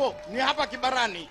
Hapo ni hapa Kibarani.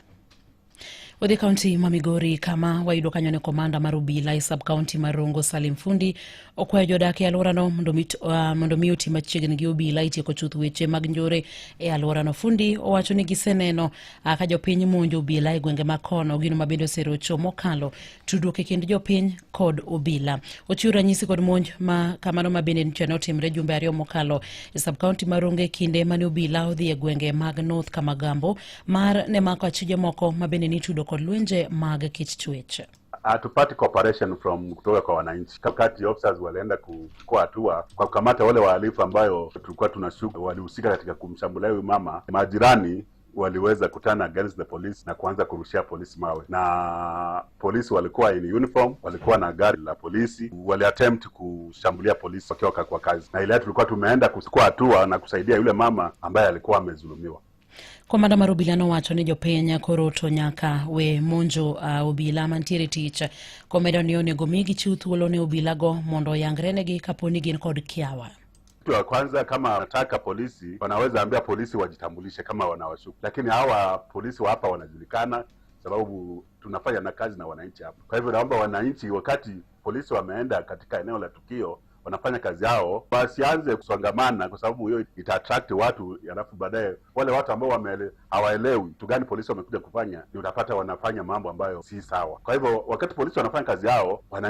Wadhi kaunti ma Migori kama wayudo kanyo ne komanda mar obila e sub kaunti mar Rongo Salim Fundi okwayo jodak e alworano mondo mi oti machiegni gi obila e tieko chuth weche mag njore e alworano. Fundi owacho ni giseneno ka jopiny monjo obila e gwenge ma kono, gino ma bende oserocho mokalo tudruok e kind jopiny kod obila. Ochiwo ranyisi kod monj ma kamano ma bende nyocha ne otimre jumbe 2 mokalo e sub kaunti ma Rongo e kinde mane obila odhi e gwenge mag North Kamagambo mar ne mako achije moko ma bende nitudo kod lwenje mag kit chwech. Hatupati cooperation from kutoka kwa wananchi. Wakati officers walienda kuchukua hatua kwa kukamata wale wahalifu ambayo tulikuwa tunashuku walihusika katika kumshambulia huyu mama, majirani waliweza kutana against the police na kuanza kurushia polisi mawe, na polisi walikuwa in uniform, walikuwa na gari la polisi, wali attempt kushambulia polisi wakiwa kwa kazi, na ile tulikuwa tumeenda kuchukua hatua na kusaidia yule mama ambaye alikuwa amezulumiwa. Komanda mar obila nowacho ni jopiny koro to nyaka we monjo obila mantiere tich, komedo ni onego migi chiw thuolo ne obila go mondo oyangrenegi kapo ni gin kod kiawa. Kitu ya kwanza, kama wanataka polisi, wanaweza ambia polisi wajitambulishe kama wanawashuku, lakini hawa polisi wa hapa wanajulikana, sababu tunafanya na kazi na wananchi hapa. Kwa hivyo naomba wananchi, wakati polisi wameenda katika eneo la tukio wanafanya kazi yao, wasianze kusongamana, kwa sababu hiyo ita attract watu, alafu baadaye wale watu ambao hawaelewi kitu gani polisi wamekuja kufanya, ni utapata wanafanya mambo ambayo si sawa. Kwa hivyo wakati polisi wanafanya kazi yao, wananchi